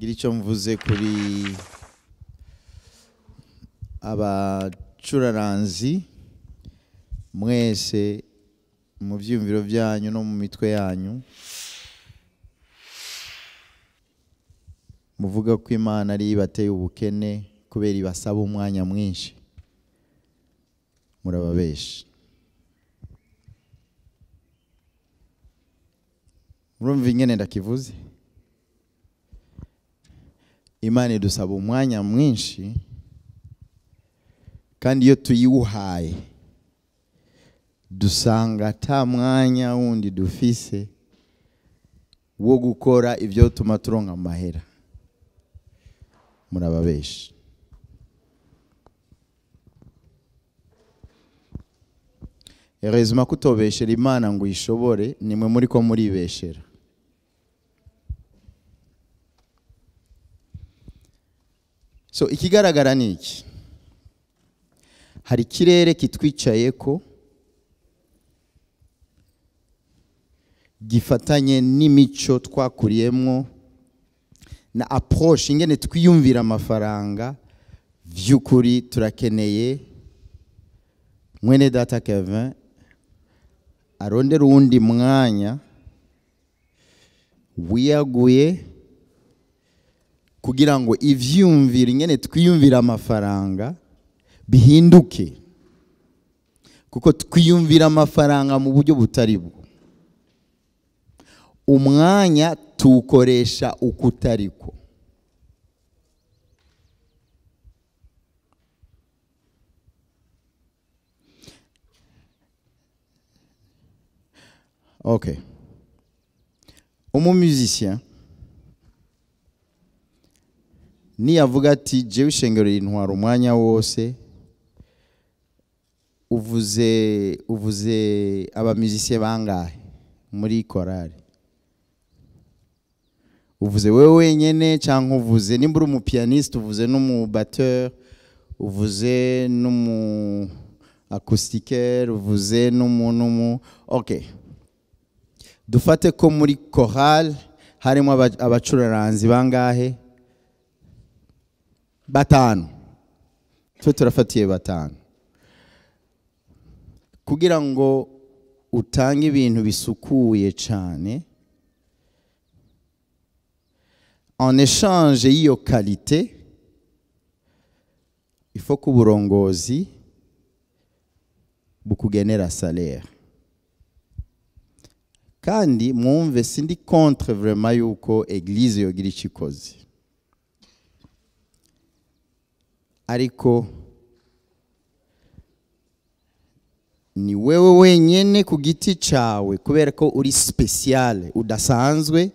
Ngira icyo mvuze kuri abacuraranzi mwese mu byiyumviro byanyu no mu mitwe yanyu muvuga ko Imana ari ibateye ubukene kubera ibasaba umwanya mwinshi, murababesha. Murumva ingene ndakivuze? Imana idusaba umwanya mwinshi, kandi iyo tuyiwuhaye dusanga ata mwanya wundi dufise wo gukora ibyo tuma turonka amahera. Murababesha. Heureusement kutobeshera Imana ngo ishobore, nimwe muri ko muribeshera. So ikigaragara ni iki? Hari ikirere kitwicayeko gifatanye n'imico twakuriyemwo na approche ingene twiyumvira amafaranga. Vy'ukuri turakeneye mwene data Kevin arondera uwundi mwanya wiyaguye kugira ngo ivyumvira ingene twiyumvira amafaranga bihinduke, kuko twiyumvira amafaranga mu buryo butari bwo. Umwanya tukoresha ukutariko. Okay. Umu musicien ni avuga ati jewe ishengero rintwara umwanya wose, uvuze aba musicien bangahe muri chorale? Uvuze wewe wenyene canke uvuze nimba uri umu pianiste, uvuze n'umu batteur, uvuze n'umu acoustiqueur, uvuze n'umu okay. Dufate ko muri chorale harimo abacuraranzi bangahe? Batanu. Twe turafatiye batanu. Kugira ngo utange ibintu bisukuye cyane, en échange y'iyo qualité, il faut ko uburongozi bukugenera salaire. Kandi mwumve sindi contre vraiment yuko église yogira icikoze, ariko ni wewe wenyene ku giti cawe, kubera ko uri spécial udasanzwe,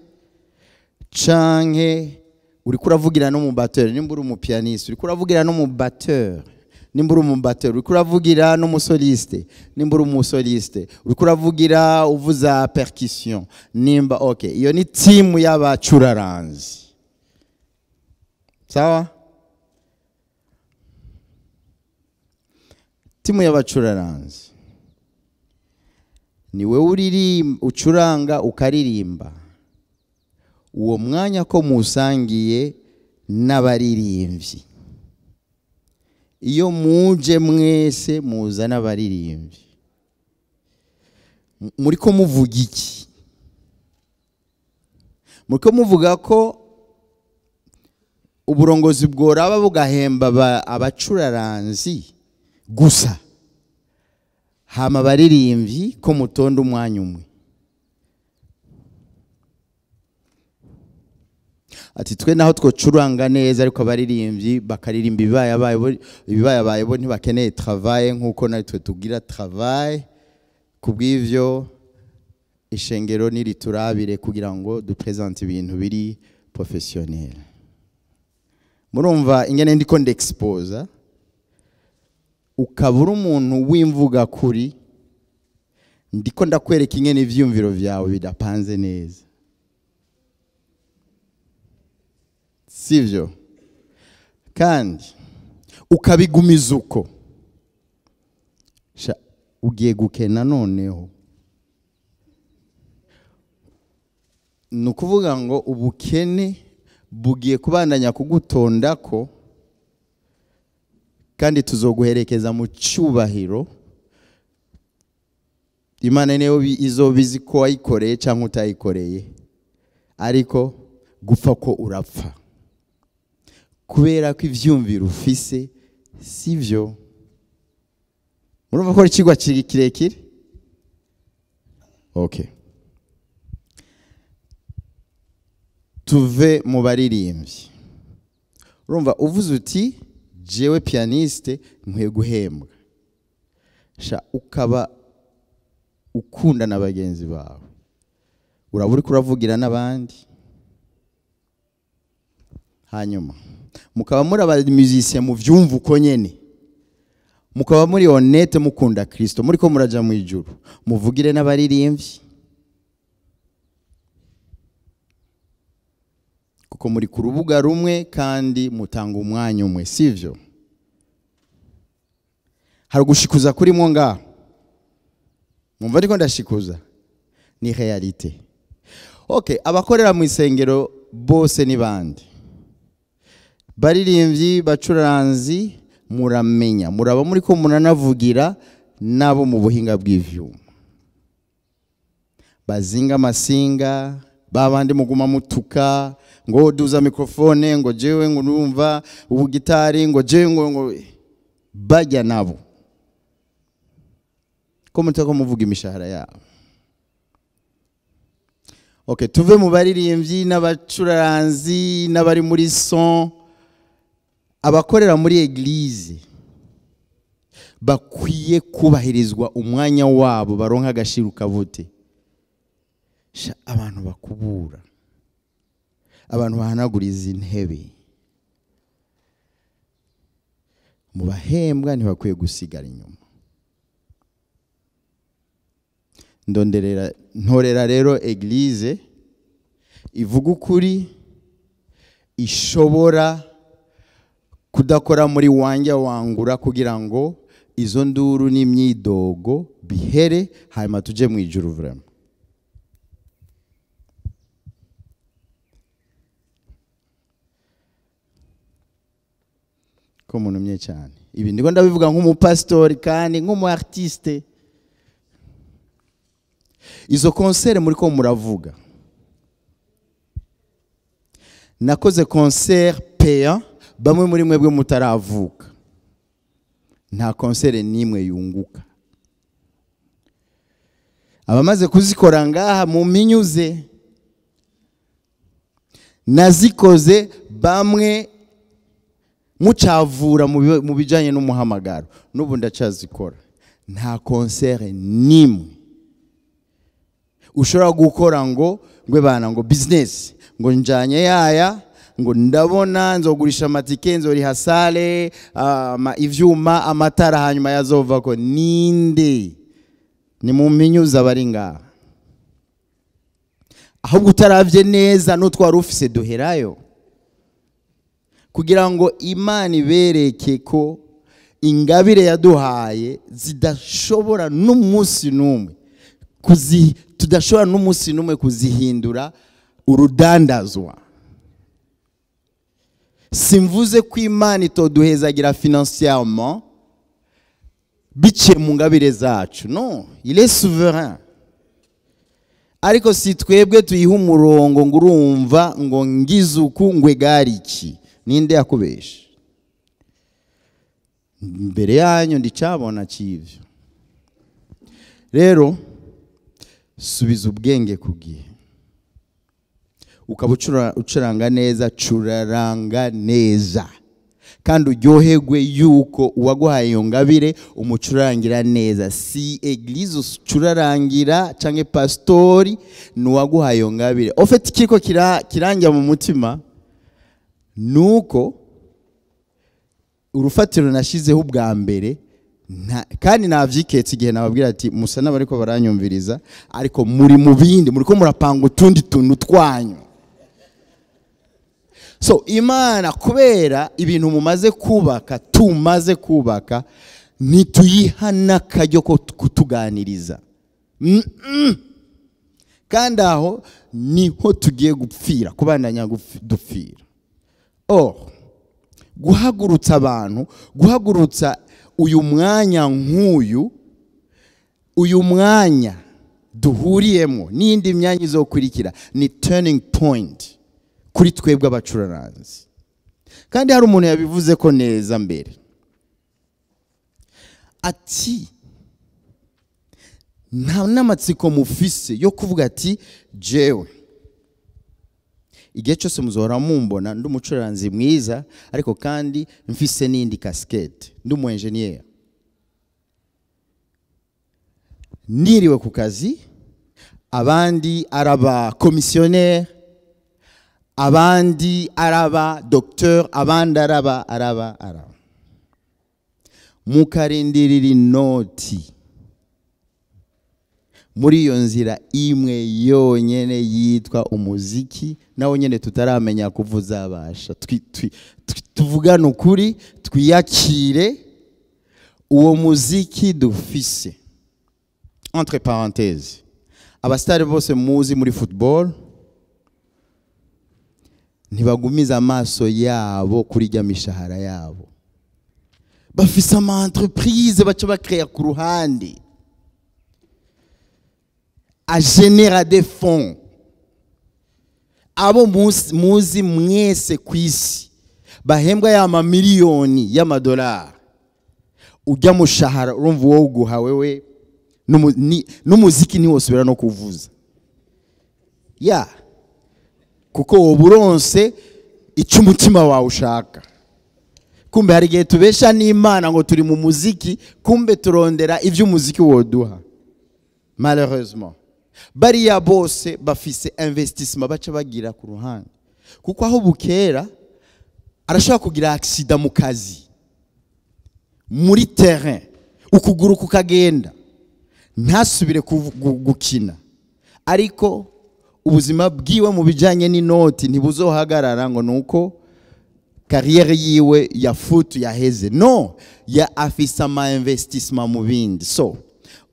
canke uriko uravugira no mu batteur, nimba uri umu pianiste uriko uravugira no mu batteur, nimba uri umu batteur uriko uravugira no mu soliste, nimba uri umu soliste uriko uravugira uvuza percussion, nimba okay, iyo ni team y'abacuraranzi. Sawa? Timu y'abacuraranzi ni wewe uririmba, ucuranga ukaririmba. Uwo mwanya ko musangiye n'abaririmbyi, iyo muje mwese muzana abaririmbyi, muriko muvuga iki? Muriko muvuga ko uburongozi bworaba bugahemba abacuraranzi gusa, hama abaririmbyi ko mutonda umwanya umwe? Ati twe naho twocuranga neza, ariko abaririmbyi bakaririmba ibibayabaye bo ntibakeneye travail nkuko natwe tugira travail. Kubw'ivyo ishengero niriturabire kugira ngo dupresente ibintu biri professionnel. Murumva ingene ndiko ndexposa, ukabura umuntu w'imvuga kuri, ndiko ndakwereka ingene ivyumviro vyawe bidapanze neza, sivyo? Kandi ukabigumiza uko, ugiye gukena noneho. Ni ukuvuga ngo ubukene Bugiye kubandanya kugutondako kandi tuzoguherekeza mu cyubahiro. Imana niyo izobizi ko wayikoreye cyangwa utayikoreye, ariko gupfa ko urapfa kubera ko ivyumviro ufise sivyo. Murumva ko ikigwa kirekire. Okay, tuve mu baririmbyi. Urumva uvuze uti jewe pianiste nkwiye guhembwa, sha ukaba ukunda na bagenzi bawe, uraba uri kuravugira n'abandi, hanyuma mukaba muri aba musicien mu vyumva uko nyene, mukaba muri honnête, mukunda Kristo, muri ko muraja mu ijuru, muvugire n'abaririmbyi kuko muri ku rubuga rumwe kandi mutanga umwanya umwe, sivyo? Hari gushikuza kuri mwo ngaho, mumva ariko ndashikuza ni realite. Okay, abakorera mu isengero bose ni bande? Baririmbyi, bacuranzi, muramenya, muraba muri ko munanavugira nabo mu buhinga bw'ivyuma, bazinga amasinga, babandi muguma mutuka ngo duza mikrofone, ngo jewe ngo numva ubugitari, ngo jewe ngo bajya nabo ko mutako muvuga imishahara yabo. Okay, tuve mu baririmbyi n'abacuranzi n'abari muri son. Abakorera muri eglise bakwiye kubahirizwa umwanya wabo, baronka agashiruka bute. Sha abantu bakubura, abantu bahanaguriza intebe, mu bahembwa ntibakwiye gusigara inyuma. Ndonderera ntorera rero eglise ivuga ukuri, ishobora kudakora muri wanjye wangura kugira ngo izo nduru n'imyidogo bihere, hanyuma tuje mu ijuru vraiment. Ko munumye cyane ibi ndiko ndabivuga nk'umupastori kandi nk'umu artiste. Izo concert muri ko muravuga, nakoze concert payant, bamwe muri mwebwe mutaravuka, nta concert nimwe yunguka. Abamaze kuzikora ngaha mu minyuze, nazikoze bamwe mucavura mu bijanye n'umuhamagaro, n'ubu ndacazikora. Nta concert nimwe ushobora gukora ngo ngwe bana ngo business, ngo njanye yaya, ngo ndabona nzogurisha amatike, nzoriha sale, ivyuma, amatara, hanyuma yazova ko ninde? Ni mu minyuza bari ngaha. Ahubwo utaravye neza n'utwara ufise duherayo, kugira ngo Imana ibereke ko ingabire yaduhaye zidashobora n'umunsi n'umwe tudashobora n'umunsi n'umwe kuzihindura urudandazwa. Simvuze ko Imana itoduhezagira financièrement biciye mu ngabire zacu, non, il est souverain. Ariko si twebwe tuyiha umurongo ngo urumva ngo ngizuku ngwe gariki, ninde yakubesha? Mbere yanyu ndicabona civyo. Rero subiza ubwenge kugihe, ukaba ucuranga neza, curaranga neza, kandi uryoherwe yuko uwaguhaye iyo ngabire umucurangira neza. Si eglise ucurarangira canke pastori, nuwaguhaye iyo ngabire. En fait kiriko kirangira mu mutima nuko urufatiro nashizeho ubwa mbere, kandi navyiketse igihe nababwira ati musa n'abariko baranyumviriza, ariko muri mu bindi muriko murapanga utundi tuntu twanyu. So Imana kubera ibintu mumaze kubaka, tumaze kubaka, ntituyiha n'akaryo ko kutuganiriza. Kandi aho niho tugiye gupfira, kubandanya dupfira. Or guhagurutsa abantu, guhagurutsa uyu mwanya nk'uyu, uyu mwanya duhuriyemo n'indi myanya izokurikira, ni turning point kuri twebwe abacuraranzi. Kandi hari umuntu yabivuze ko neza mbere, ati nta n'amatsiko mufise yo kuvuga ati jewe igihe cyose muzohora mumbona ndi umucuranzi mwiza, ariko kandi mfise n'indi casquette, ndi umu engineer, niriwe ku kazi, abandi araba commissionnaire, abandi araba docteur, abandi araba araba araba, mukarindirira inoti muri iyo nzira imwe yonyene yitwa umuziki, nawo nyene tutaramenya kuvuza abasha. Tuvugane ukuri, twiyakire uwo muziki dufise. Entre parenthèses, abastari bose muzi muri football ntibagumiza amaso yabo kuri rya mishahara yabo, bafise ama entreprise baca bakrea ku ruhande a générer des fonds. Abo muzi mwese kwisi bahembwa ya mamiliyoni y'amadolari, ujya mushahara urumva wowe uguha wewe n'umuziki ntiwosubira no kuvuza ya, kuko woburonse icyo umutima wawe ushaka. Kumbe hari igihe tubesha n'Imana ngo turi mu muziki, kumbe turondera ivyo umuziki woduha. Malheureusement bariya bose bafise investissement baca bagira ku ruhande, kuko aho bukera arashobora kugira accident mu kazi muri terrain, ukuguru kukagenda ntasubire gukina, ariko ubuzima bwiwe mu bijanye n'inoti ntibuzohagarara ngo nuko carrière yiwe ya foot yaheze. No, ya afise ama investissement mu bindi. So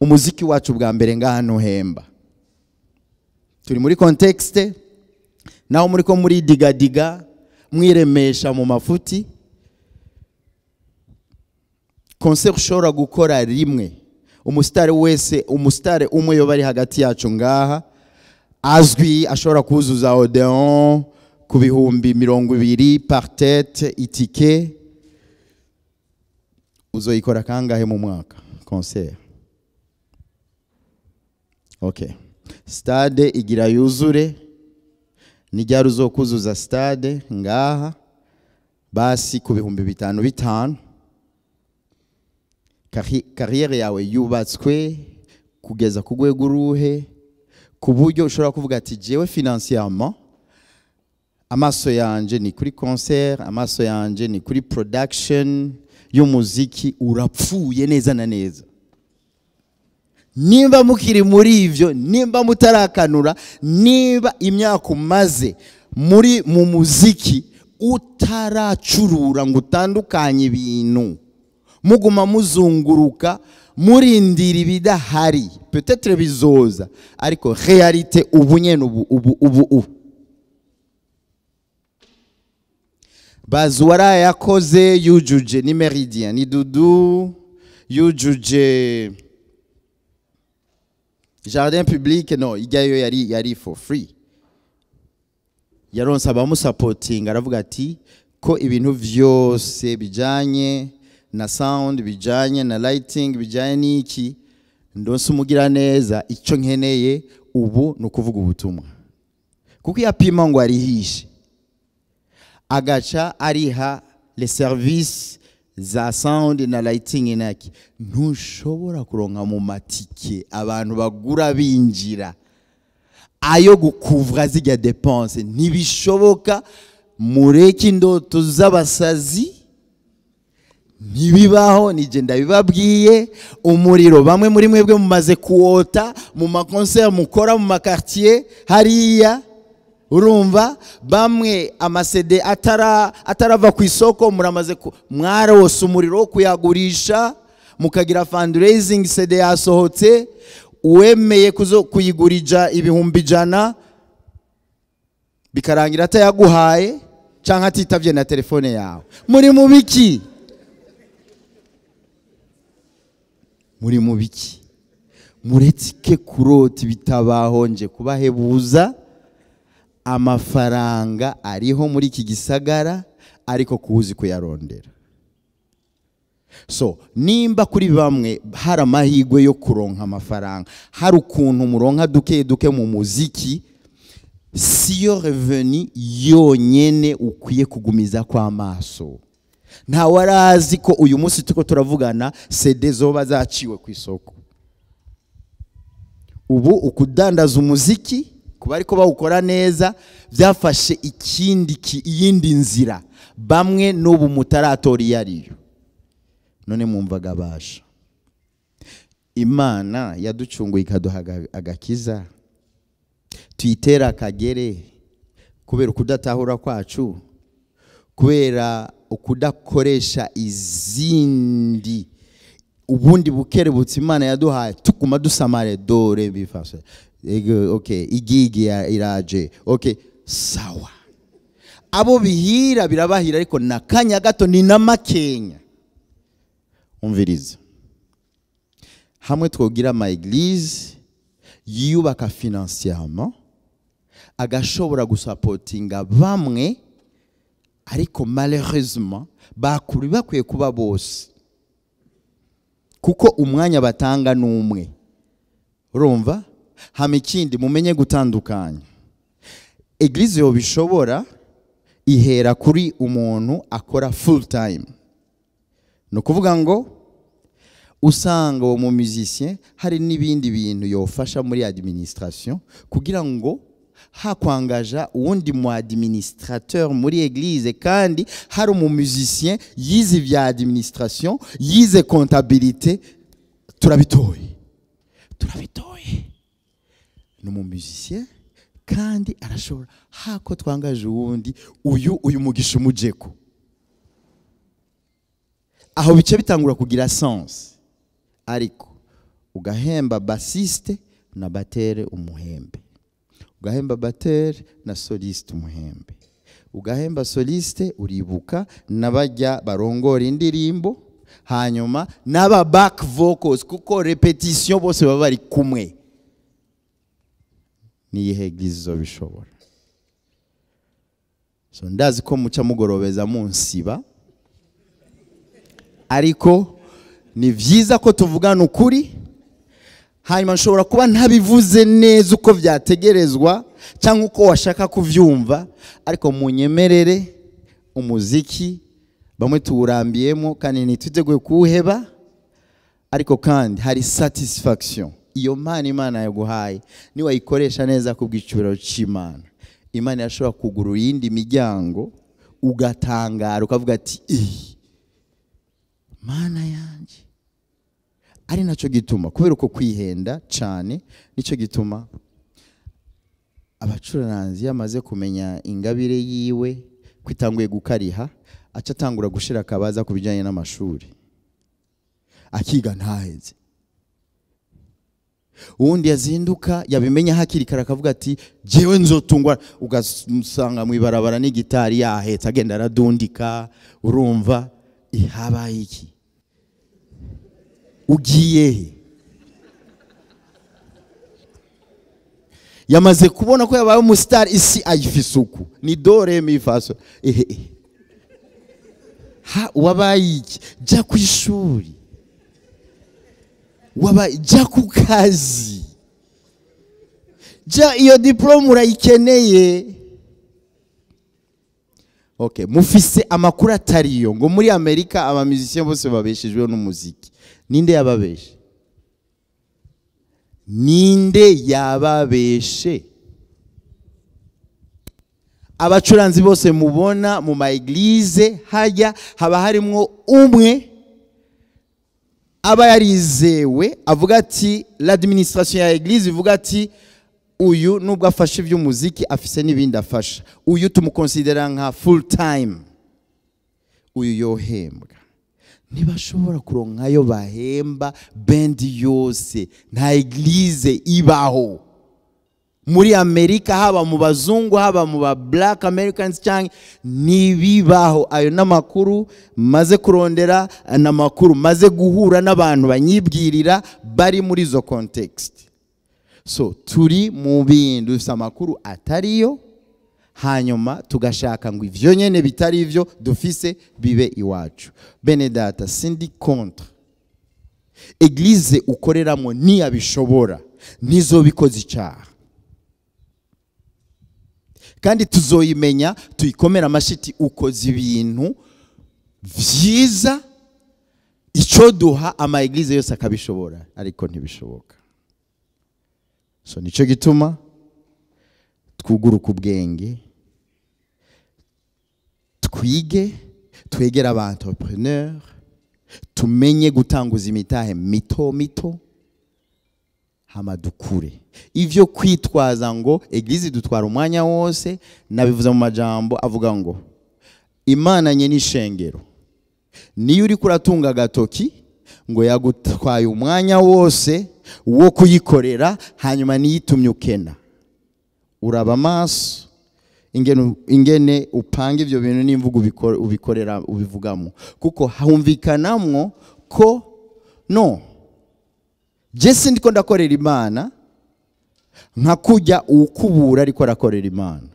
umuziki wacu bwa mbere ngaha ntuhemba, turi muri contexte naho muri ko muri digadiga mwiremesha mu mafuti. Concert ushobora gukora rimwe, umusitari wese, umusitari umwe yo bari hagati yacu ngaha azwi ashobora kuzuza Odeon ku 20,000 par tête itike, uzoyikora kangahe mu mwaka concert? Okay, stade igira yuzure, nijya uzokuzuza stade ngaha basi ku 5,000 5. Carrière yawe yubatswe kugeza ku rwego uruhe ku buryo ushobora kuvuga ati jewe financièrement amaso yanje ni kuri concert, amaso yanje ni kuri production y'umuziki? Urapfuye neza na neza nimba mukiri muri ivyo, nimba mutarakanura, niba imyaka umaze muri mu muziki utaracurura ngo utandukanye ibintu, muguma muzunguruka murindira ibidahari. Peut-être bizoza, ariko réalité ubu nyene, ubu ubu ubu ubu Bazuwara yakoze yujuje ni Méridien ni Dudu yujuje jardin public, no ijyayo yari for free, yaronse abamusapotinga, aravuga ati ko ibintu vyose bijanye na sound, bijanye na lighting, bijanye n'iki, ndonse umugira neza, icyo nkeneye ubu ni ukuvuga ubutumwa. Kuko iyo apima ngo arihishe agaca ariha les services za sound na lighting naki, ntushobora kuronka mu matike abantu bagura binjira ayo gukuvra zijya dépense, ntibishoboka. Mureke indoto z'abasazi, ntibibaho, nije ndabibabwiye. Umuriro bamwe muri mwebwe mumaze kuwota mu maconcert mukora mu maquartier hariya, urumva bamwe amaCD atarava ku isoko muramaze mwarose umuriro wo kuyagurisha, mukagira fundraising, CD yasohotse, uwemeye kuyigurija 100,000 bikarangira atayaguhaye. Canke atitavye na telefone yawe. Muri mu biki? Muri mu biki? Muretsike kurota bitabaho nje kubahebuza. Amafaranga ariho muri iki gisagara ariko kuzi kuyarondera. So nimba kuri bamwe hari amahirwe yo kuronka amafaranga, hari ukuntu muronka duke duke mu muziki, siyo revenu yonyene ukwiye kugumiza kwa maso. Nta warazi ko uyu munsi tuko turavugana CD zoba zaciwe ku isoko. Ubu ukudandaza umuziki kuba ariko bawukora neza byafashe ikindi iyindi nzira, bamwe n'ubu mutaratori yariyo. None mwumvaga basha Imana yaducunguye ikaduha agakiza, tuyitera akagere kubera ukudatahura kwacu, kubera ukudakoresha izindi ubundi bukerebutse Imana yaduhaye, tuguma dusamare dore bifashe. Okay, igigi iraje. Okay, sawa. Abo bihira birabahira ariko nakanya gato ni namakenya. Umviriza. Hamwe twogira ama église yiyubaka financièrement, agashobora gusapotinga bamwe, ariko malheureusement bakuri bakwiye kuba bose, kuko umwanya batanga numwe. Urumva? Hama ikindi mumenye gutandukanya. Église yo bishobora ihera kuri umuntu akora full time. No kuvuga ngo usanga uwo mu musicien hari n'ibindi bintu yofasha muri administration kugira ngo hakwangaja uwundi mu administrateur muri église, kandi hari umu musicien yize vya administration, yize comptabilité. Turabitoye, turabitoye. Ni umu musicien kandi arashobora hako twangaje uwundi uyu mugisha umujeko. Aho bice bitangura kugira sens. Ariko ugahemba bassiste na battere umuhembe, ugahemba battere na soliste umuhembe, ugahemba soliste uribuka nabajya barongora indirimbo, hanyuma n'aba back vocals kuko repetition bose baba bari kumwe. Niyihe église zobishobora? So ndazi ko muca mugorobeza munsiba, ariko ni vyiza ko tuvugana ukuri. Hanyuma nshobora kuba ntabivuze neza uko vyategerezwa cyangwa uko washaka kuvyumva, ariko munyemerere umuziki bamwe tuwurambiyemo kandi ntituteguye kuwuheba, ariko kandi hari satisfaction iyo mpano Imana yaguhaye niwayikoresha neza kubw'icubahiro c'Imana. Imana yashobora kugurura iyindi miryango ugatangara ukavuga ati Mana yanje. Ari naco gituma kubera uko kwihenda cyane, nico gituma abacuranzi yamaze kumenya ingabire yiwe kwitanguye gukariha, aca atangura gushira akabaza kubijanye n'amashuri, akiga ntaheze. Uwundi yazinduka yabimenya hakiri kare akavuga ati jewe nzotungwa, ugasanga mu ibarabara n'igitari yahetse agenda aradundika. Urumva ihabaye iki? Ugiye he? Yamaze kubona ko yabaye umustar, isi ayifise uku ni do re mi fa so. Ehe, ha wabaye iki? Jya ku ishuri, wabaye jya ku kazi, jya iyo diplome urayikeneye. Okay, mufise amakuru atariyo ngo muri Amerika aba musiciens bose babeshejwe n'umuziki. Ninde yababeshe? Ninde yababeshe? Abacuranzi bose mubona mu ma église hajya haba harimwo umwe aba yarizewe avuga ati l'administration ya église ivuga ati uyu nubwo afashe iby'umuziki afise n'ibindi afasha, uyu tumukonsidera nka full time, uyu yohembwa. Ntibashobora kuronkayo bahemba band yose, nta église ibaho Muri Amerika, haba mu bazungu, haba mu ba Black Americans, cyangwa nibibaho. Ayo n'amakuru maze kurondera, n'amakuru maze guhura n'abantu banyibwirira bari muri izo context. So turi mu bintu dufite amakuru atariyo, hanyuma tugashaka ngo ivyo nyene bitari ivyo dufise bibe iwacu. Bene data, sindi contre église ukoreramo, niyabishobora ntizobikoze icyaha, kandi tuzoyimenya tuyikomera amashiti. Ukoze ibintu vyiza, icyo duha ama église yose akabishobora, ariko ntibishoboka. So nicyo gituma twuguruka ubwenge, twige, twegere aba entrepreneur, tumenye gutanguza imitahe mito mito, hama dukure. Ivyo kwitwaza ngo église dutwara umwanya wose, nabivuze mu majambo avuga ngo Imana nye n'ishengero, niyo uri kuratunga agatoki ngo yagutwaye umwanya wose wo kuyikorera, hanyuma niyitumye ukena. Uraba amaso ingene upanga ivyo bintu n'imvugo ubikorera ubivugamo, kuko humvikanamwo ko no je sindiko ndakorera Imana nka kujya ukubura ariko arakorera Imana.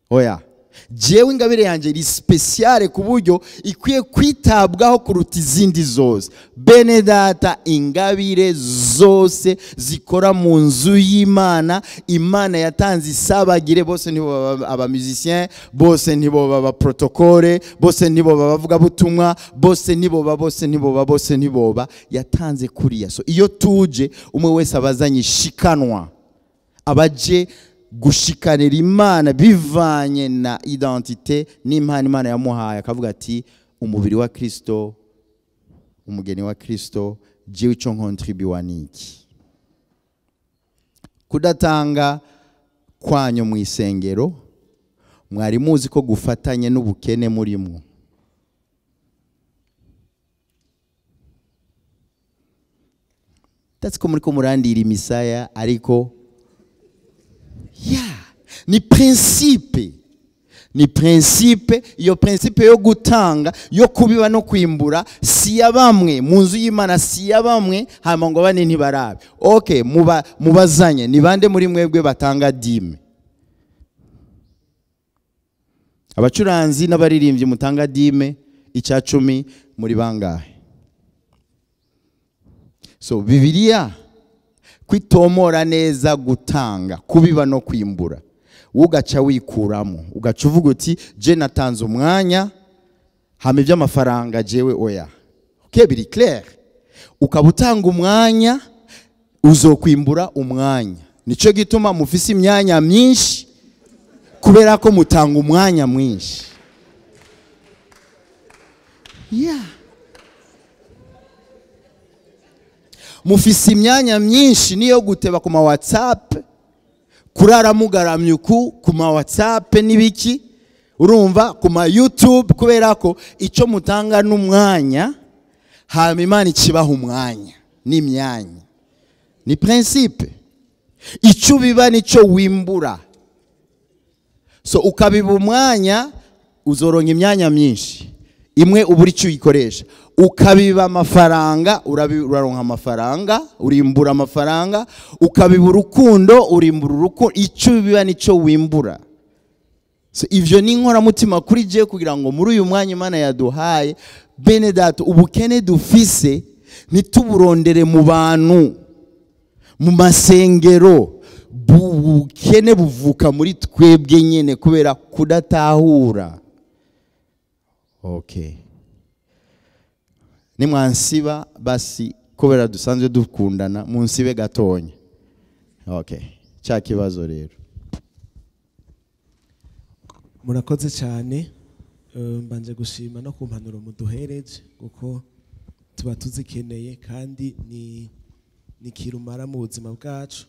Oya, jewe ingabire yanje iri spéciale ku buryo ikwiye kwitabwaho kuruta izindi zose. Bene data, ingabire zose zikora mu nzu y'Imana, Imana yatanze isabagire. Bose nibo baba aba musicien, bose nibo baba protocole, bose nibo baba bavugabutumwa, bose nibo ba, bose nibo ba, bose nibo ba yatanze kuriya. So iyo tuje, umwe wese abazanye ishikanwa, abaje gushikanira Imana bivanye na identité n'impano Imana yamuhaye, akavuga ati umubiri wa Kristo, umugeni wa Kristo, jewe ico nkontribuwa niki? Kudatanga kwanyu mu isengero, mwari muzi ko gufatanye n'ubukene murimo? That's ko muriko murandira imisaya, ariko ya ni principe, ni principe. Iyo principe yo gutanga, yo kubiba no kwimbura, si ya bamwe mu nzu y'Imana, si ya bamwe, hama ngo bane ntibarabe. Okay, muba mubazanye, ni bande muri mwebwe batanga dîme? Abacuranzi n'abaririmbyi mutanga dîme, icya cumi, muri bangahe? So Bibiliya kwitomora neza gutanga, kubiba no kwimbura, ugaca wikuramo, ugaca uvuga uti je natanze umwanya, hama iby'amafaranga jewe oya. Okay, biri clair. Ukaba utanga umwanya, uzokwimbura umwanya. Nico gituma mufise imyanya myinshi, kubera ko mutanga umwanya mwinshi. Yeah. Mufise imyanya myinshi niyo guteba ku ma WhatsApp, kurara mugaramye uku ku ma WhatsApp n'ibiki, urumva, ku ma YouTube, kubera ko icyo mutanga n'umwanya, hama Imana ikibaha umwanya n'imyanya. Ni principe. Icyo ubiba nicyo wimbura. So ukabiba umwanya, uzoronka imyanya myinshi, imwe ubura icyo uyikoresha. Ukabiba amafaranga, uraronka amafaranga, urimbura amafaranga. Ukabiba urukundo, urimbura urukundo. Icyo ubiba nicyo wimbura. So ivyo ni inkoramutima kuri je, kugira ngo muri uyu mwanya Imana yaduhaye, bene data, ubukene dufise ntituburondere mu bantu, mu masengero. Ubukene buvuka muri twebwe nyene kubera kudatahura. Okay, nimwansiba basi, kubera dusanzwe dukundana, munsibe gatonya. Okay, cya kibazo rero. Murakoze cyane. Mbanje gushima no ku mpanuro muduhereje, kuko tuba tuzikeneye kandi ni kirumara mu buzima bwacu.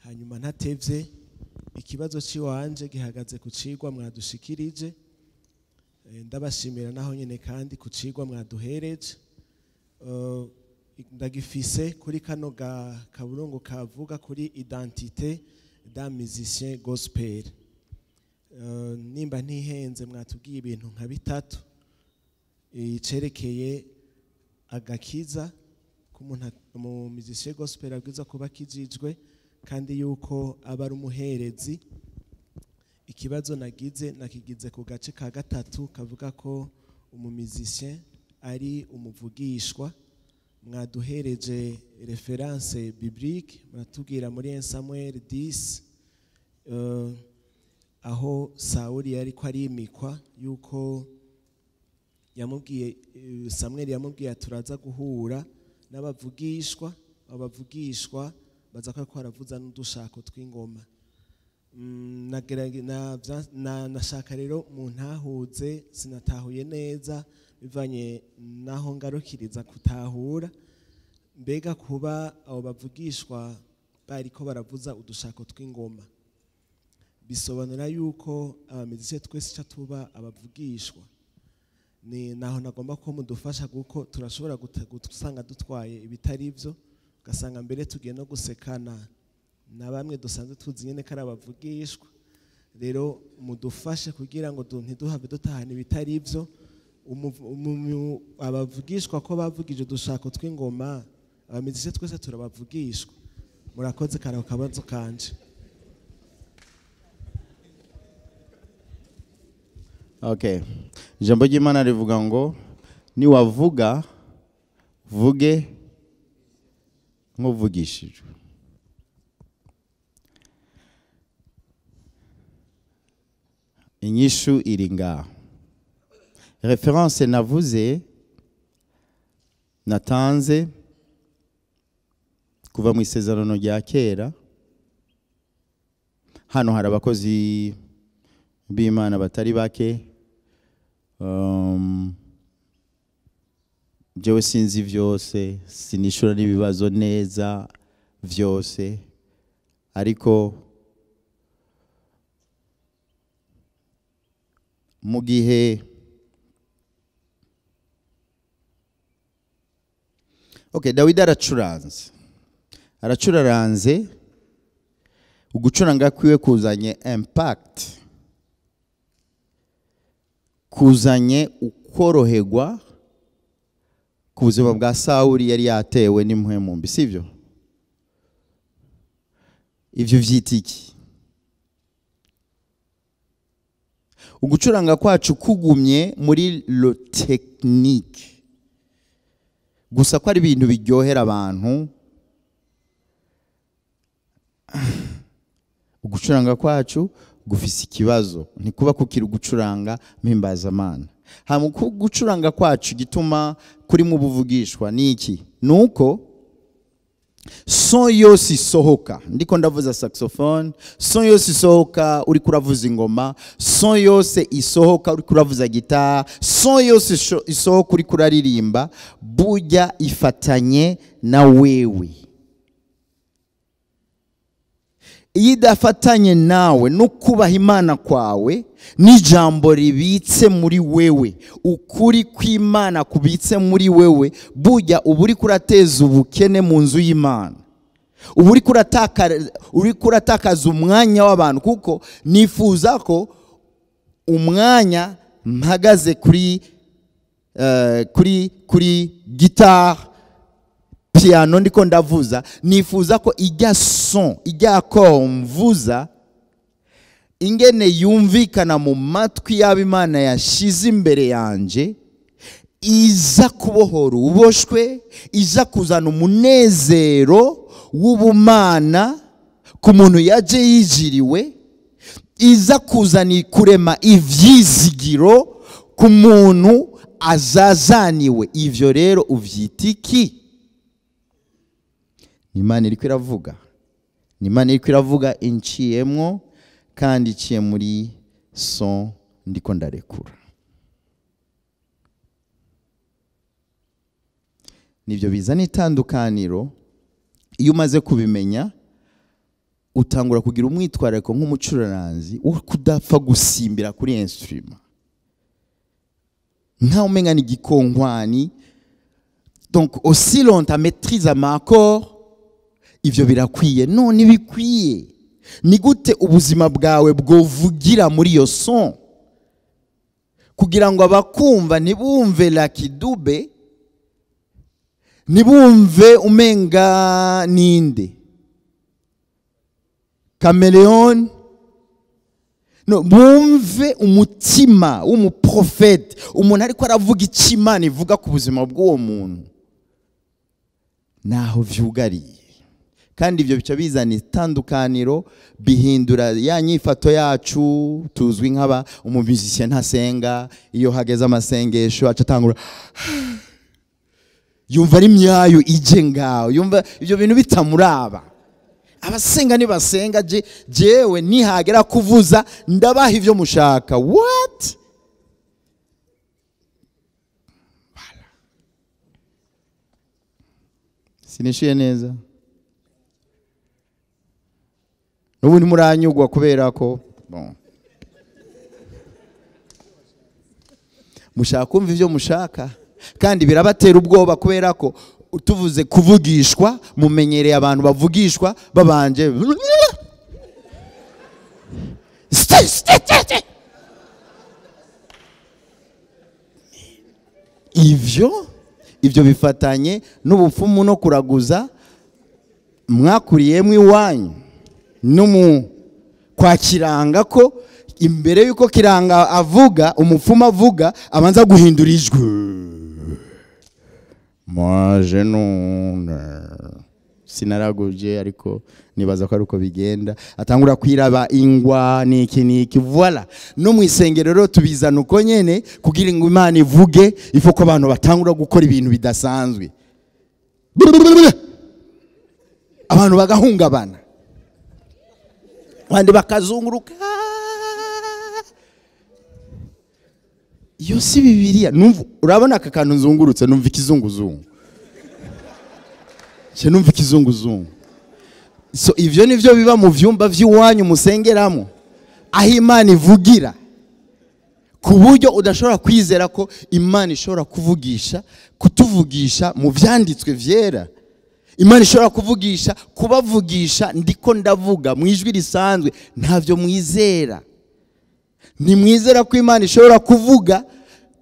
Hanyuma ntatevye, ikibazo ciwanje gihagaze ku cigwa mwadushikirije. Ndabashimira naho nyene kandi ku cigwa mwaduhereje. Ndagifise kuri kano ga kaburungu kavuga kuri identité. D'un musicien gospel. Nimba ntihenze, mwatubwiye ibintu nka bitatu: icerekeye agakiza k'umuntu, mu musicien gospel abwirizwa kuba akijijwe, kandi yuko aba ari umuherezi. Ikibazo nagize, nakigize ku gace ka gatatu kavuga ko umu musicien ari umuvugishwa. Mwaduhereje référence biblique, muratubwira muri 1 Samuel 10, aho Sawuli yari ko arimikwa, yuko yamubwiye, Samuel yamubwiye: "Turaza guhura n'abavugishwa, abavugishwa baza ko baravuza n'udushako tw'ingoma." Nashaka rero mu ntahuze, sinatahuye neza bivanye naho ngarukiriza kutahura. Mbega kuba abo bavugishwa bariko baravuza udushako tw'ingoma bisobanura yuko aba musiciens twese ca tuba abavugishwa? Ni naho nagomba ko mudufasha, kuko turashobora gusanga dutwaye ibitari byo, ugasanga mbere tugiye no gusekana na bamwe dusanzwe tuzi nyene ko ari abavugishwa. Rero mudufashe kugira ngo ntiduhave dutahana ibitari byo. Abavugishwa ko bavugije udushako tw'ingoma, aba musiciens twese turabavugishwa? Murakoze, karaho kabazo kanje. Okay. Ijambo ry'Imana rivuga ngo niwavuga, vuge nk'uvugishijwe. Inyishu iri ngaho. Référence navuze, natanze kuva mu Isezerano rya Kera. Hano hari abakozi b'Imana batari bake. Jewe sinzi vyose, sinishura n'ibibazo neza vyose, ariko mu gihe, okay, Dawidi aracuranze, aracuraranze, ugucuranga kwiwe kuzanye impact, kuzanye ukoroherwa ku buzima bwa Sawuli yari yatewe n'impwemu mbi, sivyo? Ivyo vyita iki? Ugucuranga kwacu kugumye muri le technique gusa, ko ari ibintu biryohera abantu, ugucuranga kwacu gufise ikibazo, ntikuba kukiri ugucuranga mpimbazamana. Hama gucuranga kwacu gituma kuri mu buvugishwa ni iki? Nuko son yose isohoka, ndiko ndavuza saxophone, son yose isohoka uri kuravuza ingoma, son yose isohoka uri kuravuza guitare, son yose isohoka uri kuraririmba, burya ifatanye na wewe. Iyo idafatanye nawe no kubaha Imana kwawe n'ijambo ribitse muri wewe, ukuri kw'Imana kubitse muri wewe, burya uba uri kurateza ubukene mu nzu y'Imana, uba uri kuratakaza umwanya w'abantu. Kuko nifuza ko umwanya mpagaze kuri guitare, piano ndiko ndavuza, nifuza ko ijya son, ijya accord mvuza, ingene yumvikana mu matwi y'Abimana yashize imbere yanje, iza kubohora uboshwe, iza kuzana umunezero w'ubumana ku muntu yaje yijiriwe, iza kuzana kurema ivyizigiro ku muntu azazaniwe. Ivyo rero uvyita iki? Ni Imana iriko iravuga, ni Imana iriko iravuga inciyemwo, kandi iciye muri son ndiko ndarekura. Nivyo bizana itandukaniro. Iyo umaze kubimenya, utangura kugira umwitwarariko nk'umucuraranzi wo kudapfa gusimbira kuri instrument nkaho umenga ni igikonkwani. Donc aussi longtemps maîtrise ama accord, ivyo birakwiye. None bikwiye. Ni gute ubuzima bwawe bwovugira muri iyo son, kugira ngo abakumva ntibumve Lucky Dube, ntibumve umenga ninde Chameleone, no bumve umutima w'umuprofete, umuntu ariko aravuga icyo Imana ivuga ku buzima bw'uwo muntu. Naho vyugariye, kandi ibyo bica bizana itandukaniro, bihindura ya nyifato yacu. Tuzwi nk'aba umumuzicien ntasenga, iyo hageze amasengesho aca atangura yumva ari myayo ije ngaho, yumva ibyo bintu bitamuraba. Abasenga nibasenga, jewe nihagera kuvuza ndabaha ivyo mushaka. What? Voilà. Sinishiye neza n'ubu ntimuranyugwa kubera ko bon mushaka kumva ivyo mushaka, kandi birabatera ubwoba kubera ko tuvuze kuvugishwa mumenyereye abantu bavugishwa babanje ivyo bifatanye n'ubupfumu no kuraguza mwakuriyemo iwanyu no mu kwa Kiranga, ko imbere yuko Kiranga avuga, umupfumu avuga abanza guhindura ijwi. Moi je non sinaraguje, ariko nibaza ko aruko bigenda, atangura kwiraba ingwa niki niki. Voilà, no mu isengero rero tubizana uko nyene kugira ngo Imana ivuge, ifo ko abantu batangura gukora ibintu bidasanzwe, abantu bagahungabana, abandi bakazunguruka. Iyo si Bibiliya. Numva urabona aka kantu nzungurutse, numva ikizunguzungu, cyo numva ikizunguzungu. So ivyo nivyo biba mu vyumba vy'iwanyu musengeramo, aho Imana ivugira, ku buryo udashobora kwizera ko Imana ishobora kuvugisha, kutuvugisha mu vyanditswe vyera. Imana ishobora kuvugisha, kubavugisha ndiko ndavuga mu ijwi risanzwe, ntavyo mwizera. Ntimwizera ko Imana ishobora kuvuga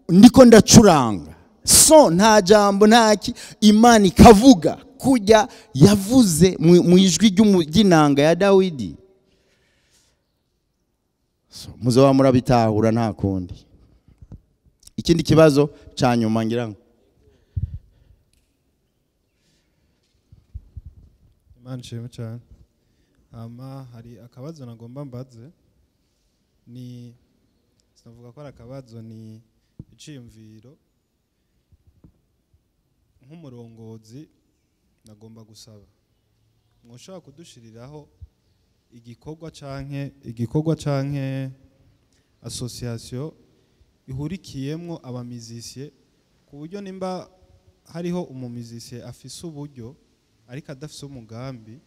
ndiko ndacuranga so nta jambo ntaki, Imana ikavuga kujya yavuze mu ijwi ry'inanga ya Dawidi. So muzoba murabitahura nta kundi. Ikindi kibazo ca nyuma ngira ngo Imana ishimwe cyane. Hama hari akabazo nagomba mbaze, ni sinavuga ko ari akabazo, ni iciyumviro. Nk'umurongozi nagomba gusaba mwoshobora kudushiriraho igikorwa canke association ihurikiyemwo abamizisiye, ku buryo nimba hariho umumizisiye afise uburyo ariko adafise umugambi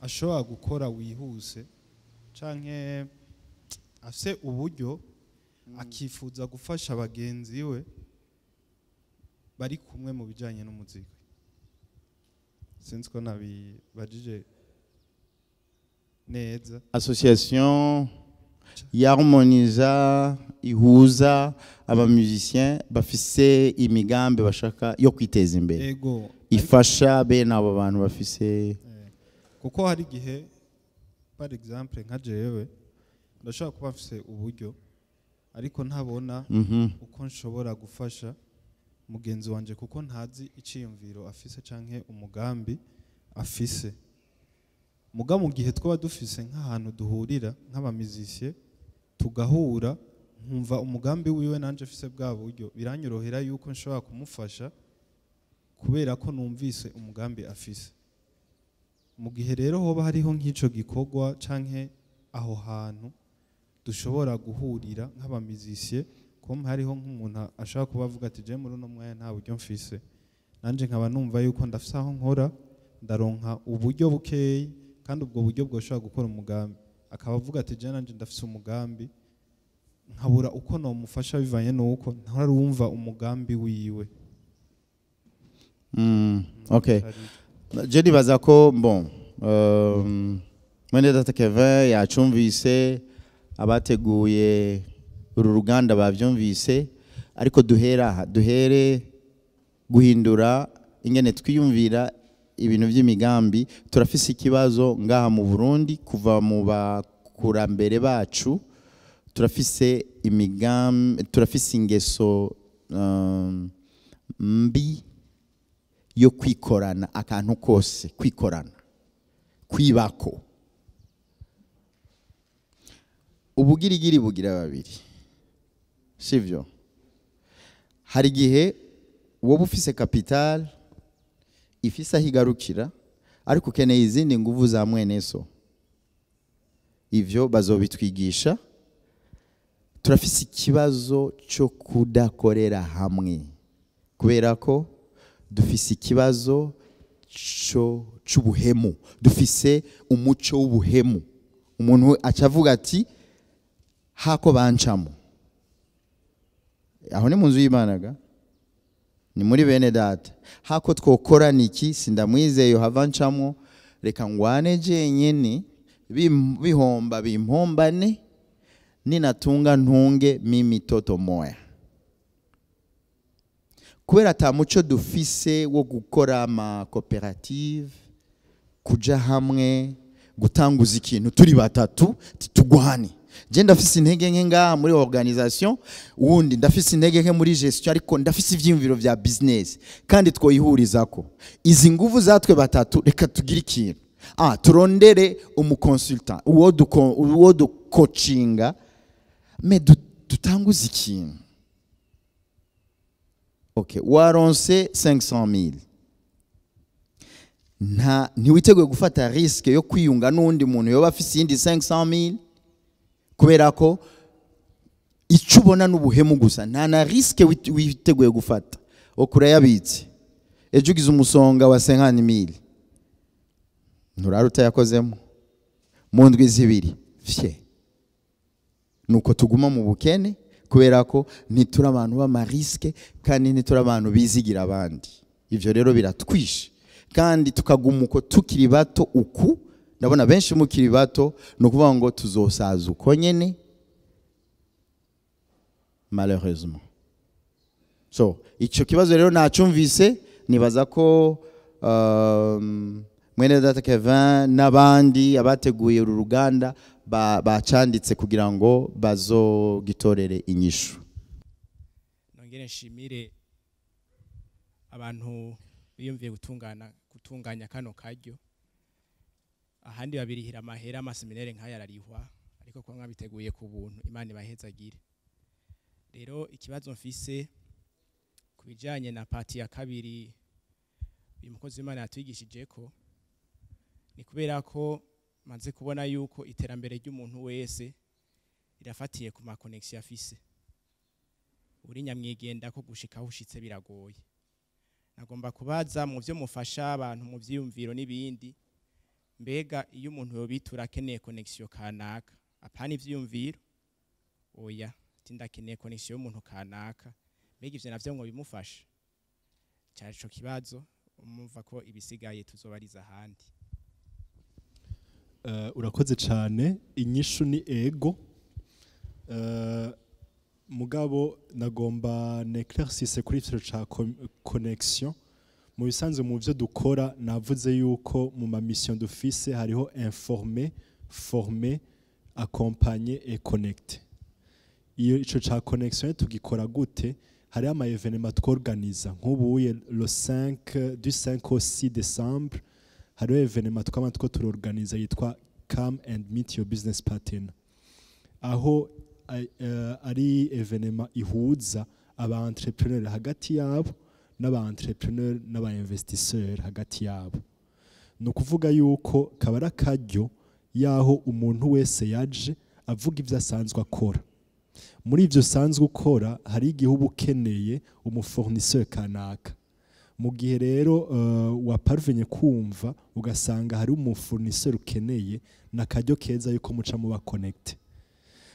ashobora gukora wihuse, canke afise uburyo akifuza gufasha bagenzi we bari kumwe mu bijanye n'umuziki. Sinzi ko nabibajije neza. Association yarmoniza, ihuza abamusiciens bafise imigambi bashaka yo kwiteza imbere. Ego. Ifasha bene abo bantu bafise, kuko hari igihe par exemple nka jewe ndashobora kuba mfise uburyo ariko ntabona uko nshobora gufasha mugenzi wanje, kuko ntazi iciyumviro afise canke umugambi afise. Muga mu gihe twaba dufise nk'ahantu duhurira nk'abamizisiye tugahura, nkumva umugambi wiwe nanje afise bwa buryo, biranyorohera yuko nshobora kumufasha kubera ko numvise umugambi afise. Mu gihe rero hoba hariho nk'ico gikorwa canke aho hantu dushobora guhurira nk'abamizisiye, ko hariho nk'umuntu ashaka kuba avuga ati je muri uno mwanya nta buryo mfise, nanje nkaba numva yuko ndafise aho nkora ndaronka uburyo bukeyi, kandi ubwo buryo bwoshobora gukora umugambi, akaba avuga ati je nanje ndafise umugambi, nkabura uko nomufasha bivanye nuko ntarumva umugambi wiwe. Okay. Je nibaza ko bon, Mwene data Kevin yacumvise, abateguye uru ruganda bavyumvise, ariko duhera aha, duhere guhindura ingene twiyumvira ibintu by'imigambi. Turafise ikibazo ngaha mu Burundi kuva mu bakurambere bacu, turafise imigambi, turafise ingeso mbi yo kwikorana akantu kose, kwikorana, kwibako. Ubugirigiri bugira babiri, sivyo? Hari igihe wowe ufise capital ifise aho igarukira, ariko ukeneye izindi nguvu za mwene so. Ivyo bazobitwigisha. Turafise ikibazo cyo kudakorera hamwe, kubera ko dufise ikibazo c'ubuhemu, dufise umuco w'ubuhemu. Umuntu acavuga ati hako bancamo. Aho ni mu nzu y'Imana ga, ni muri bene data. Hako twokora niki, sindamwizeye hava ncamo, reka ngwane jenyene, bihomba bimpombane, ninatunga ntunge mimi toto moya. Kubera ata muco dufise wo gukora ama coopérative, kuja hamwe, gutanguza ikintu turi batatu, tugwane. Je ndafise intege nke ngaha muri organisation, uwundi ndafise intege nke muri gestion, ariko ndafise ivyiyumviro vya business kandi twoyihurizako. Izi nguvu zatwe batatu, reka tugire ikintu. Turondere umu consultant, uwo ducoachinga, mais dutanguze ikintu. Okay, waronse 500,000. Nta ntiwiteguye gufata risque yo kwiyunga n'undi muntu yoba afise iyindi 500,000, kubera ko icyo ubona n'ubuhemu gusa, nta na risque witeguye gufata. Okurayabitse ejo ugize umusonga wa 50,000, nturara utayakozemo mu ndwi zibiri fye. Nuko tuguma mu bukene, kubera ko ntituri abantu b'amarisque kandi ntituri abantu bizigira abandi. Ivyo rero biratwishe kandi tukaguma uko tukiri bato. Uku ndabona benshi mukiri bato, ni ukuvuga ngo tuzosaza uko nyene, malheureusement. So ico kibazo rero nacumvise, nibaza ko mwene data Kevin n'abandi abateguye uru ruganda bacanditse kugira ngo bazogitorere inyishu. Nongere nshimire abantu biyumviye gutunganya kano karyo. Ahandi babirihira amahera, amaséminaire nk'aya ararihwa, ariko kuba mwabiteguye ku buntu, Imana ibahezagire. Rero ikibazo mfise ku bijanye na partie ya kabiri uyu mukozi w'Imana yatwigishije ko, ni kubera ko maze kubona yuko iterambere ry'umuntu wese rirafatiye ku ma connexion afise. Uri nyamwigenda ko gushika aho ushitse biragoye. Nagomba kubaza mu byo mufasha abantu mu vyiyumviro n'ibindi, mbega iyo umuntu yobitura akeneye connexion kanaka, apana ivyiyumviro, oya, tindakeneye connexion y'umuntu kanaka, mbega ivyo navyo ngo bimufasha? Cyari ico kibazo, umumva ko ibisigaye tuzobariza ahandi. Urakoze cyane. Inyishu ni ego. Mugabo nagomba n'éclaircisse kuri ivyo ca connexion. Mu bisanzwe mu byo dukora, navuze yuko mu ma mission dufise hariho informer, former, accompagner et connecter. Iyo ico ca connexion tugikora gute? Hariho ama événement tworganiza, nk'ubuye le 5, du 5 au 6 décembre, hariho événement twama two turorganiza yitwa Come and Meet Your Business Partner, aho ari événement ihuza aba entrepreneur hagati yabo n'aba entrepreneur n'aba investisseur hagati yabo. Ni ukuvuga yuko kaba ari akaryo yaho umuntu wese yaje avuga ibyo asanzwe akora. Muri ibyo usanzwe ukora, hari igihe uba ukeneye umufournisseur kanaka. Mu gihe rero waparvenye kumva ugasanga hari umufournisseur ukeneye, n'akaryo keza yuko muca muba connecté.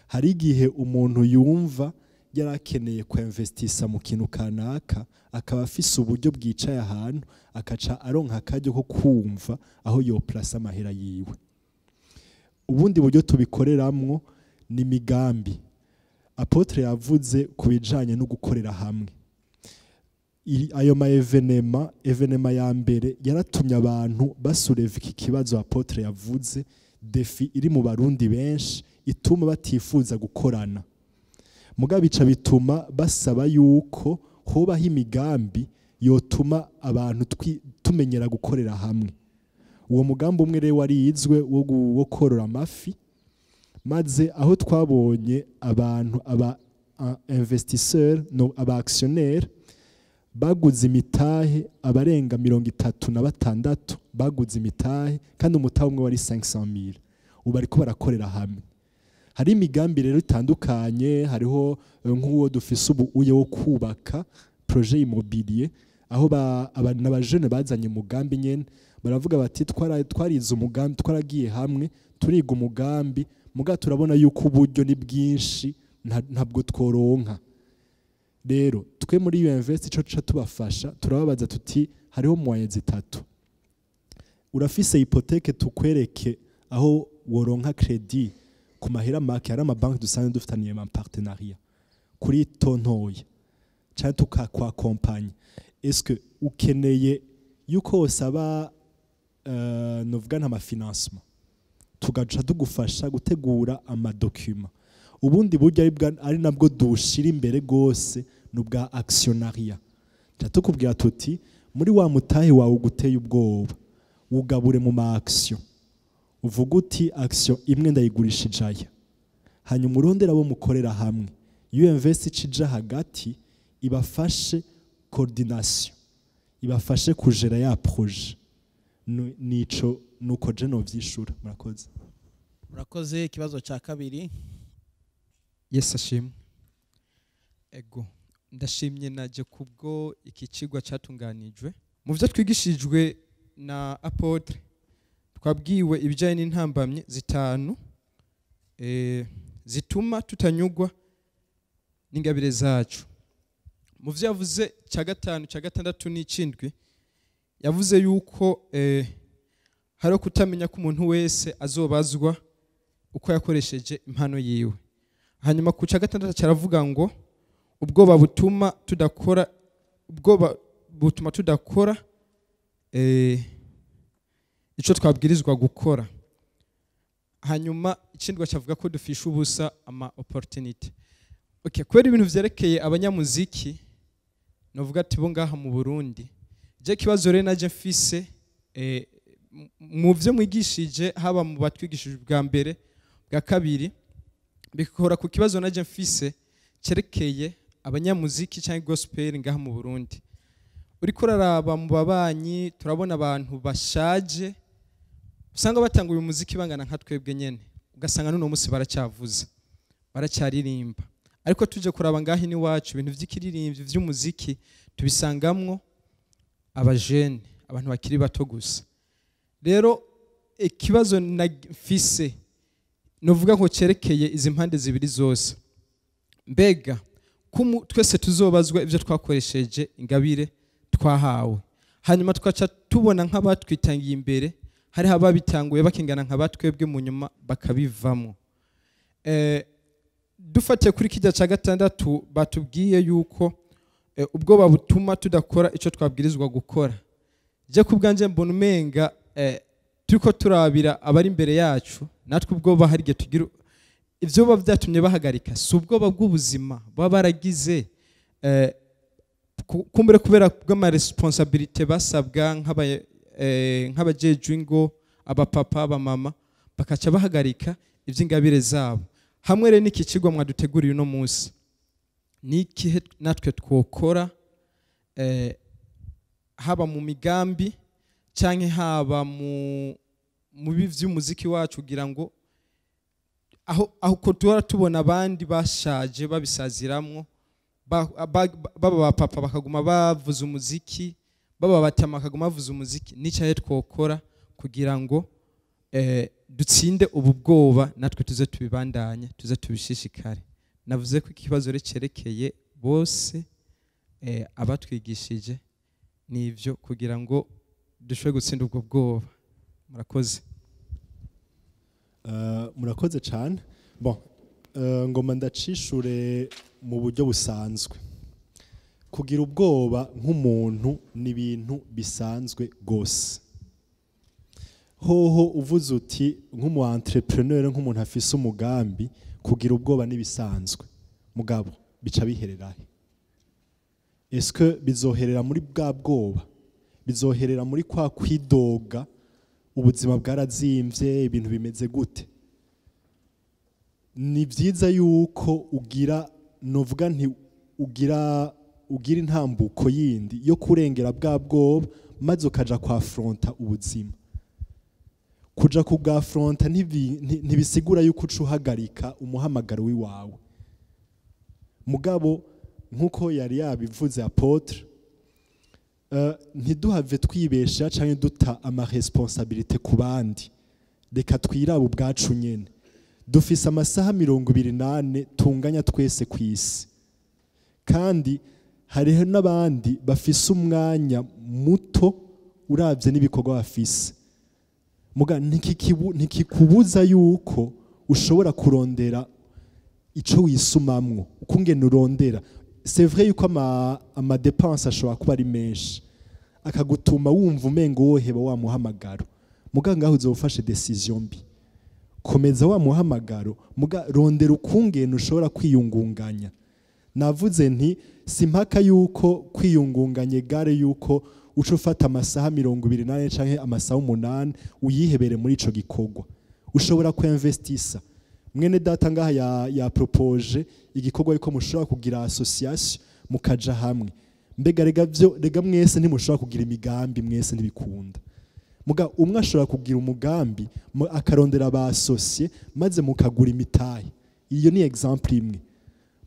Hari igihe umuntu yumva yarakeneye kuinvestisa mu kintu kanaka, akaba afise uburyo bwicaye ahantu, akaca aronka akaryo ko kumva aho yoplasa amahera yiwe. Ubundi buryo tubikoreramwo ni imigambi. Apôtre yavuze ku bijanye no gukorera hamwe. Ayo ma événements, événement ya mbere yaratumye abantu basouleva iki kibazo apôtre yavuze, défi iri mu Barundi benshi ituma batifuza gukorana. Mugabo bica bituma basaba yuko hobaho imigambi yotuma abantu tumenyera gukorera hamwe. Uwo mugambi umwe rero warizwe wo korora amafi, maze aho twabonye abantu aba investisseur, no aba actionnaire baguze imitahe, abarenga 36 baguze imitahe, kandi umutahe umwe wari 500,000. Ubu bariko barakorera hamwe. Hari imigambi rero itandukanye, hariho nk'uwo dufise ubu uye wo kubaka projet immobilier, aho n'abajene bazanye umugambi nyene, baravuga bati twarize umugambi, twaragiye hamwe turiga umugambi, muga turabona yuko uburyo ni bwinshi, ntabwo tworonka. Rero twe muri Invest ico tuca tubafasha, turababaza tuti hariho moyens zitatu: urafise hypothèque, tukwereke aho woronka crédit ku mahera make, hari amabanki dusanzwe dufitaniye ama partenariat kuri taux ntoya, canke tukakwakompanya. Est-ce que ukeneye yuko wosaba novuga nta financement, tugaca tugufasha gutegura ama documents. Ubundi buryo ari nabwo dushira imbere gose ni ubwa actionnariat. Tuca tukubwira tuti muri wa mutahe wawe uguteye ubwoba, ugabure mu ma action, uvuga uti action imwe ndayigurisha ijaya, hanyuma urondera abo mukorera hamwe. Invest cija hagati ibafashe coordination, ibafashe kujera ya projet. Nico nuko je novyishura. Murakoze. Murakoze. Ikibazo cya kabiri. Yesu ashimwe. Ego, ndashimye naje kubwo iki cigwa cyatunganijwe. Mu byo twigishijwe na apôtre, twabwiwe ibijyanye n'intambamyi zitanu zituma tutanyugwa n'ingabire zacu. Mu byo yavuze cya gatanu, cya gatandatu n'icindwi, yavuze yuko hariho kutamenya ko umuntu wese azobazwa uko yakoresheje impano yiwe. Hanyuma ku cya gatandatu cyaravuga ngo ubwoba butuma tudakora, ubwoba butuma tudakora ico twabwirizwa gukora. Hanyuma ikindi cyavuga ko dufisha ubusa ama opportunity. Okay, kubera ibintu vyerekeye abanyamuziki, novuga ati bo ngaha mu Burundi, je kibazo rero naje mfise mu vyo mwigishije, haba mu batwigishije bwa mbere, bwa kabiri, bikora ku kibazo naje mfise cyerekeye abanyamuziki cyangwa gospel ngaha mu Burundi. Uriko uraraba mu babanyi, turabona abantu bashaje usanga batanga uyu muziki bangana nka twebwe nyene, ugasanga n'uno munsi baracyavuza, baracyaririmba. Ariko tuje kuraba ngaha iwacu, ibintu vy'ikiririmvyi vy'umuziki tubisangamwo abajene, abantu bakiri bato gusa. Rero ikibazo mfise novuga ngo cyerekeye izi mpande zibiri zose: mbega twese tuzobazwa ibyo twakoresheje ingabire twahawe, hanyuma tugaca tubona nk'abatwitangiye imbere, hariho ababitanguye bakingana nka batwebwe, mu nyuma bakabivamo. Dufatiye kuri kijya cya gatandatu batubwiye yuko ubwoba butuma tudakora icyo twabwirizwa gukora, je ku bwanjye mbona umenga turiko turabira abari imbere yacu, natwe ubwoba hari igihe tugira. Ibyo biba byatumye bahagarika si ubwoba bw'ubuzima baba baragize, kumbure kubera bw'ama responsabilités basabwa nk'abajejwe ingo, abapapa, abamama, bakaca bahagarika iby'ingabire zabo. Hamwe rero n'iki kigo mwaduteguriye uno munsi, ni ikihe natwe twokora, haba mu migambi canke haba mu bibi vy'umuziki wacu, kugira ngo aho ko duhora tubona abandi bashaje babisaziramwo, baba bapapa bakaguma bavuza umuziki, baba batama bakaguma bavuza umuziki, n'icyahe twokora kugira ngo dutsinde ubu bwoba, natwe tuze tubibandanye, tuze tubishishikare? Navuze ko ikibazo rero cyerekeye bose, abatwigishije nivyo, kugira ngo dushobore gutsinda ubwo bwoba. Murakoze. Murakoze cyane. Bon, ngoma ndacishure mu buryo busanzwe. Kugira ubwoba nk'umuntu ni ibintu bisanzwe gose. Hoho uvuze uti nk'umu entrepreneur, nk'umuntu afise umugambi, kugira ubwoba nibisanzwe. Mugabo bica bihererahe? Est-ce que bizoherera muri bwa bwoba, bizoherera muri kwa kwidoga, ubuzima bwarazimvye, ibintu bimeze gute? Ni byiza yuko ugira, novuga nti ugira intambuko yindi yo kurengera bwa bwoba, maze ukaja kwa affronter ubuzima. Kuja kubwa affronter ntibisigura yuko uca uhagarika umuhamagaro w'iwawe. Mugabo nkuko yari yabivuze apôtre, ntiduhave twibesha canke duta ama responsabilité ku bandi. Reka twirabe ubwacu nyene. Dufise amasaha 24 tunganya twese ku isi, kandi hariho n'abandi bafise umwanya muto uravye n'ibikorwa bafise. Muga ntikikubuza yuko ushobora kurondera ico wisumamwo, ukungene urondera. C'est vrai yuko ama dépenses ashobora kuba ari menshi, akagutuma wumva umengo woheba wa muhamagaro. Muga ngaho uzofashe décision mbi. Komeza wa muhamagaro, muga rondera ukungene ushobora kwiyungunganya. Navuze nti simpaka yuko kwiyungunganya gare yuko uca ufata amasaha 24 canke amasaha 8 uyihebere muri ico gikorwa. Ushobora kuinvestisa. Mwene data ngaha ya proposé igikorwa yuko mushobora kugira association, mukaja hamwe. Mbega rega vyo, rega mwese ntimushobora kugira imigambi, mwese ntibikunda. Muga umwe ashobora kugira umugambi, akarondera aba associés, maze mukagura imitahe. Iyo ni exemple imwe.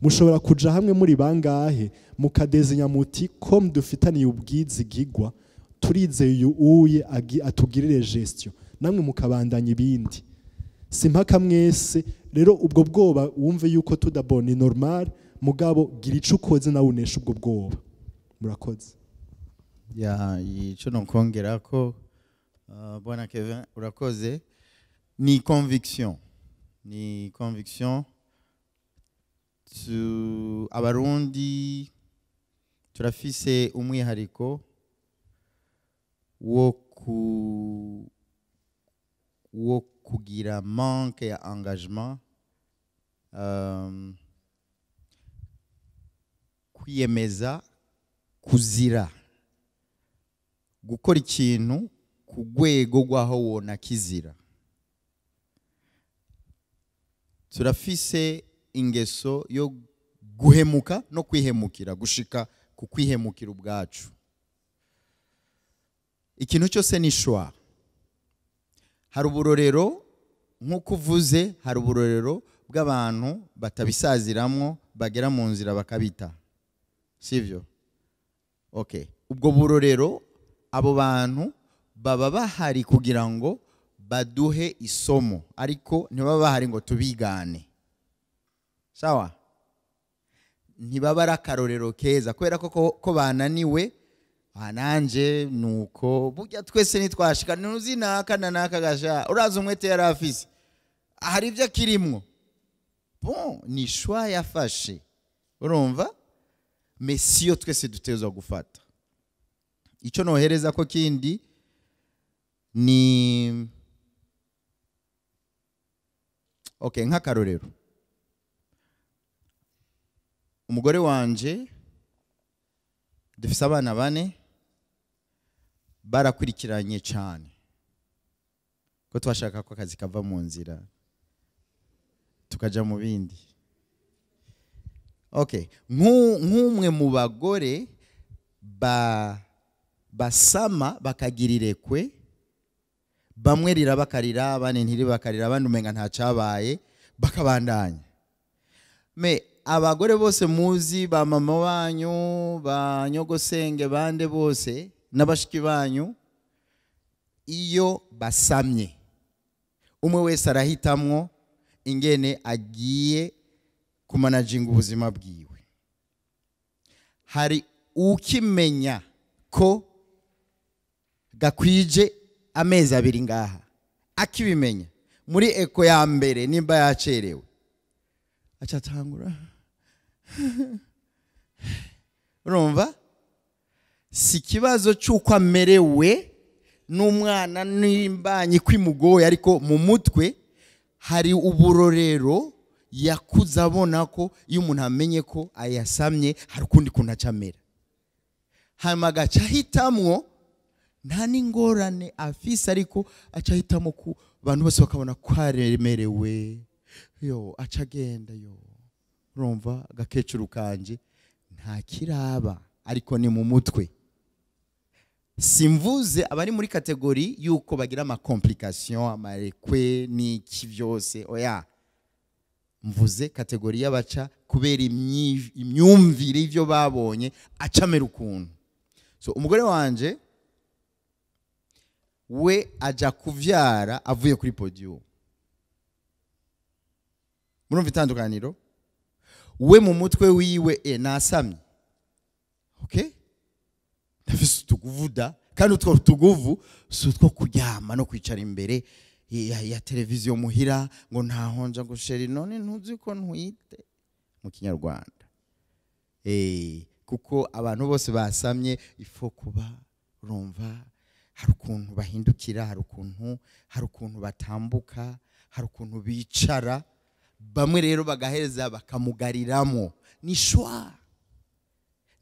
Mushobora kuja hamwe muri bangahe, mukadezenya muti ko dufitaniye ubwizigigwa, turizeye uyu uye atugirire gestion, namwe mukabandanya ibindi. Simpaka mwese rero ubwo bwoba wumve yuko tout d'abord ni normal, mugabo gira ico ukoze nawe unesha ubwo bwoba. Murakoze. Ya, ico nokongera ko, bwana Kevin, urakoze, ni conviction, ni conviction. Abarundi turafise umwihariko wo kugira manque ya engagement, kwiyemeza kuzira gukora ikintu ku rwego rw'aho wona kizira. Turafise ingeso yo guhemuka no kwihemukira, gushika ku kwihemukira ubwacu. Ikintu cyose ni choix. Hari uburorero, nk'uko uvuze, hari uburorero bw'abantu batabisaziramwo, bagera mu nzira bakabita, sivyo? Okay, ubwo burorero, abo bantu baba bahari kugira ngo baduhe isomo, ariko ntibaba bahari ngo tubigane. Sawa, ntibaba ari akarorero keza kubera ko bananiwe. Nanje nuko burya twese nitwashika, ntuzi naka na naka gasha, uraza umwete yari afise, hari ibyo akirimwo. Bon, ni choix yafashe, urumva? Mais siyo twese dutezwa gufata. Icyo nohereza ko kindi ni, okay, nk'akarorero, umugore wanje, dufise abana bane, barakurikiranye cyane ko twashaka ko akazi kava mu nzira tukaja mu bindi. Okay, nk'umwe mu bagore basama bakagira irekwe, bamwe rira bakarira, abandi ntiri bakarira, abandi umenga nta cyabaye, bakabandanya. Mais abagore bose muzi, ba mama banyu, ba nyogosenge, bande bose n'abashiki banyu, iyo basamye umwe wese arahitamwo ingene agiye kumanaginga ubuzima bwiwe. Hari ukimenya ko gakwije amezi 2 ngaha, akibimenya Muri écho ya mbere, nimba yacerewe, acatangura. Urumva, si ikibazo cy'uko amerewe n'umwana n'imbanyi kwimugoye, ariko mu mutwe hari uburorero yakuze abona ko iyo umuntu amenye ko ayasamye hari ukundi kuntu acamera, hanyuma agaca ahitamwo. Nta n'ingorane afise, ariko aca ahitamo ku bantu bose bakabona ko aremerewe. Yo aca agenda. Yo urumva, agakecuru kanje nta kiraba, ariko ni mu mutwe. Simvuze abari muri catégorie yuko bagira ama complications, amarekwe n'iki byose, oya. Mvuze catégorie y'abaca kubera imyumvire y'ivyo babonye, acamera ukuntu. So umugore wanje we aja kuvyara avuye kuri podium. Murumva itandukaniro? We mu mutwe wiwe, nasamye, okay, ndafise utuguvu da, kandi utwo tuguvu si utwo kuryama no kwicara imbere ya televiziyo muhira ngo ntahonja, ngo chéri, none ntuzi ko ntwite, mu Kinyarwanda. Kuko abantu bose basamye ifo kuba, urumva, hari ukuntu bahindukira, hari ukuntu batambuka, hari ukuntu bicara. Bamwe rero bagaheza bakamugariramo. Ni choix,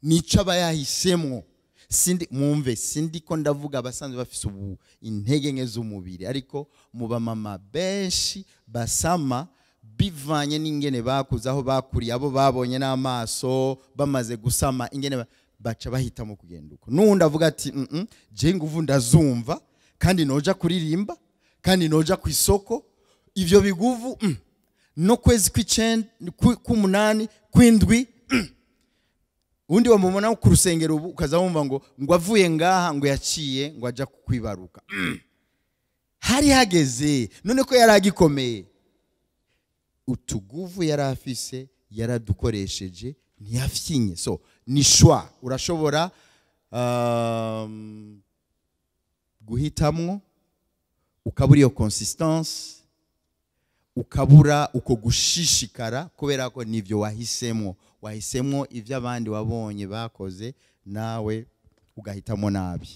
nico aba yahisemo. Sindi, mwumve, sindi ko ndavuga abasanzwe bafise ubu intege nke z'umubiri, ariko mu bamama benshi basama, bivanye n'ingene bakuze, aho bakuriye, abo babonye n'amaso bamaze gusama, ingene baca bahitamo kugenda uko. N'uwundi avuga ati: Je nguvu ndazumva, kandi noja kuririmba, kandi noja ku isoko, ivyo biguvu no kwezi kw'icenda, k'umunani, kw'indwi." Undi wamubona ku rusengero ubu, ukaza wumva ngo avuye ngaha, ngo yaciye ngo aja kwibaruka. Hari hageze none ko yari agikomeye, utuguvu yari afise yaradukoresheje, ntiyafyinye. So ni choix, urashobora guhitamwo ukabura iyo consistance, ukabura uko gushishikara, kubera ko nivyo wahisemwo. Wahisemwo ivyo abandi wabonye bakoze, nawe ugahitamo nabi.